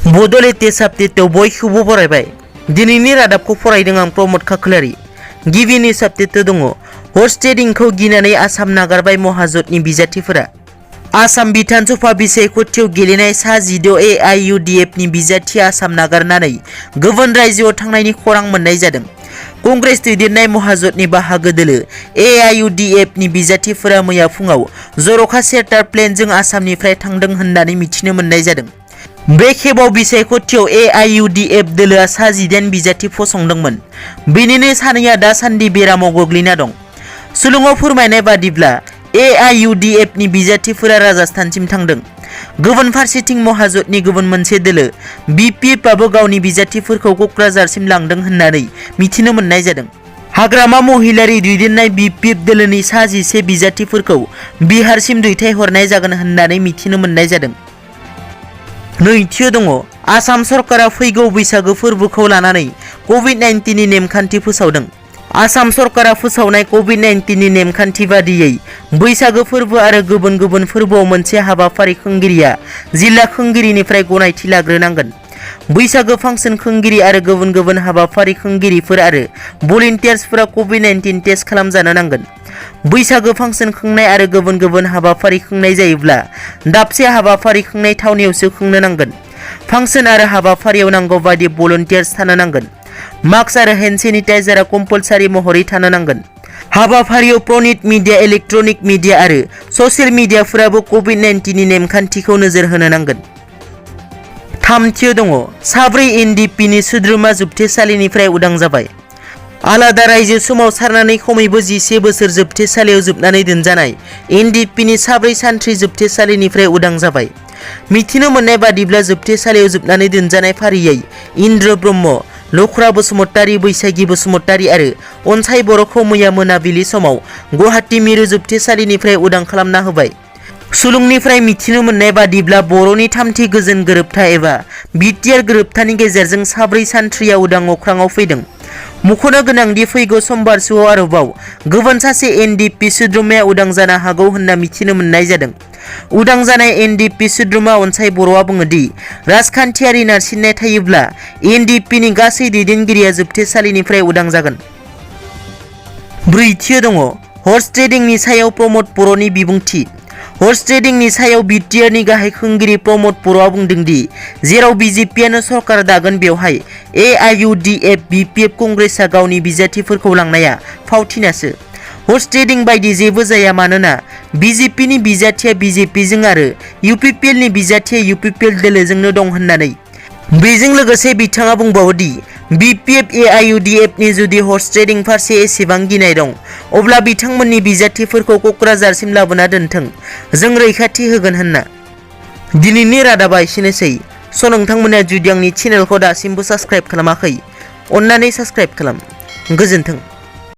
बड' लेटेस्ट आपडेटआव बयखौबो बरायबाय। दिनैनि रादाबखौ फरायदों आं प्रमद खाख्लारि। गिबि निउज आपडेटआव दङ हर्स ट्रेडिंखौ गिनानै आसाम नागारबाय महाजोतनि बिजाथिफोरा। आसाम बिधान सभा बिसायख'थियाव गेलेनाय सा 16 AIUDF नि बिजाथिया आसाम नागारनानै गुबुन रायजोआव थांनायनि खौरां मोननाय जादों। कंग्रेस दैदेननाय महाजोतनि बाहागो दोलो AIUDF नि बिजाथिफोरा मैया फुङाव जर'खा चार्टार प्लेनजों आसामनिफ्राय थांदों होननानै मिथिनो मोननाय जादों। बे खेबाव बिसायख'थियाव AIUDF दोलोआ सा 18 बिजाथि फसंदोंमोन। बेनिनो सानैया दासान्दि बेरामाव गोग्लैना दं। सुलुङाव फोरमायनाय बादिब्ला AIUDF नि बिजाथिफोरा राजस्थानसिम थांदों। गुबुन फारसेथिं महाजोतनि गुबुन मोनसे दोलो BPF आबो गावनि बिजाथिफोरखौ क'क्राझारसिम लांदों होननानै मिथिनो मोननाय जादों। हाग्रामा महिलारि दैदेननाय BPF दोलोनि सा 11 बिजाथिफोरखौ बिहारसिम दैथायहरनाय जागोन होननानै मिथिनो मोननाय जादों। नैथियाव दङ आसाम सरकारा फैगौ बैसागो फोरबोखौ लानानै COVID-19 नि नेमखान्थि फोसावदों। आसाम सरकारा फोसावनाय COVID-19 नि नेमखान्थि बादियै बैसागो फोरबो आरो गुबुन गुबुन फोरबोआव मोनसे हाबाफारि खुंगिरिया जिल्ला खुंगिरिनिफ्राय गनायथि लाग्रोनांगोन। बैसागो फांसन खुंगिरि आरो गुबुन गुबुन हाबाफारि खुंगिरिफोर आरो भलन्टियार्सफोरा COVID-19 टेस्ट खालामजानो नांगोन। बैसागो फांसन खुंनाय आरो गुबुन गुबुन हाबाफारि खुंनाय जायोब्ला दाबसे हाबाफारि खुंनाय थावनियावसो खुंनो नांगोन। फांसन आरो हाबाफारियाव नांगौ बायदि भलन्टियार्स थानो नांगोन। मास्क आरो हेन्ड सेनिटाइजारआ कम्पालसारि महरै थानो नांगोन। हाबाफारियाव प्रिन्ट मिडिया, इलेक्ट्रनिक मिडिया आरो ससियेल मिडियाफोराबो COVID-19 नि नेमखान्थिखौ नोजोर होनो नांगोन। थामथियाव दङ साब्रै NDP नि सोद्रोमा जोबथेसालिनिफ्राय उदां जाबाय। आलादा रायजो सोमावसारनानै खमैबो 11 बोसोर जोबथेसालियाव जोबनानै दोनजानाय NDP नि साब्रै सान्थ्रि जोबथेसालिनिफ्राय उदां जाबाय। मिथिनो मोननाय बादिब्ला जोबथेसालियाव जोबनानै दोनजानाय फारियै इन्द्र ब्रह्म, लख्रा बसुमतारी, बैसागी बसुमतारी आरो अनसाय बर'खौ मैया मोनाबिलि समाव गुवाहाटी मिरु जोबथेसालिनिफ्राय उदां खालामना होबाय। सुलुंनिफ्राय मिथिनो मोननाय बादिब्ला बर'नि थामथि गोजोन गोरोबथा एबा BTR गोरोबथानि गेजेरजों साब्रै सान्थ्रिया उदां अख्राङाव फैदों। मख'नो गोनांदि फैगौ समबारसोआव आरोबाव गुबुन सासे NDP सोद्रोमाया उदां जानो हागौ होनना मिथिनो मोननाय जादों। उदां जानाय NDP सोद्रोमा अनसाय बर'आ बुङोदि राजखान्थियारि नारसिननाय थायोब्ला NDP नि गासै दैदेनगिरिया जोबथेसालिनिफ्राय उदां जागोन। ब्रैथियाव दङ हर्स ट्रेडिंनि सायाव प्रमद बर'नि बिबुंथि। हर्स ट्रेडिंनि सायाव BTR नि गाहाय खुंगिरि प्रमद बर'आ बुंदों दि जेराव BJP-आनो सरकार दागोन बेवहाय AIUDF, BPF, कंग्रेसआ गावनि बिजाथिफोरखौ लांनाया फावथिनासो। हर्स ट्रेडिं बायदि जेबो जाया, मानोना BJP नि बिजाथिया BJP जों आरो UPPL नि बिजाथिया UPPL दोलोजोंनो दं होननानै। बेजों लोगोसे बिथाङा बुंबावोदि BPF, AIUDF नि जुदि हर्स ट्रेडिं फारसे एसेबां गिनाय दं अब्ला बिथांमोननि बिजाथिफोरखौ क'क्राझारसिम लाबोना दोनथों, जों रैखाथि होगोन होनना। दिनैनि रादाबा एसेनोसै। नोंथांमोना जुदि आंनि चेनेलखौ दासिमबो साबस्क्राइब खालामाखै, अन्नानै साबस्क्राइब खालाम। गोजोन्थों।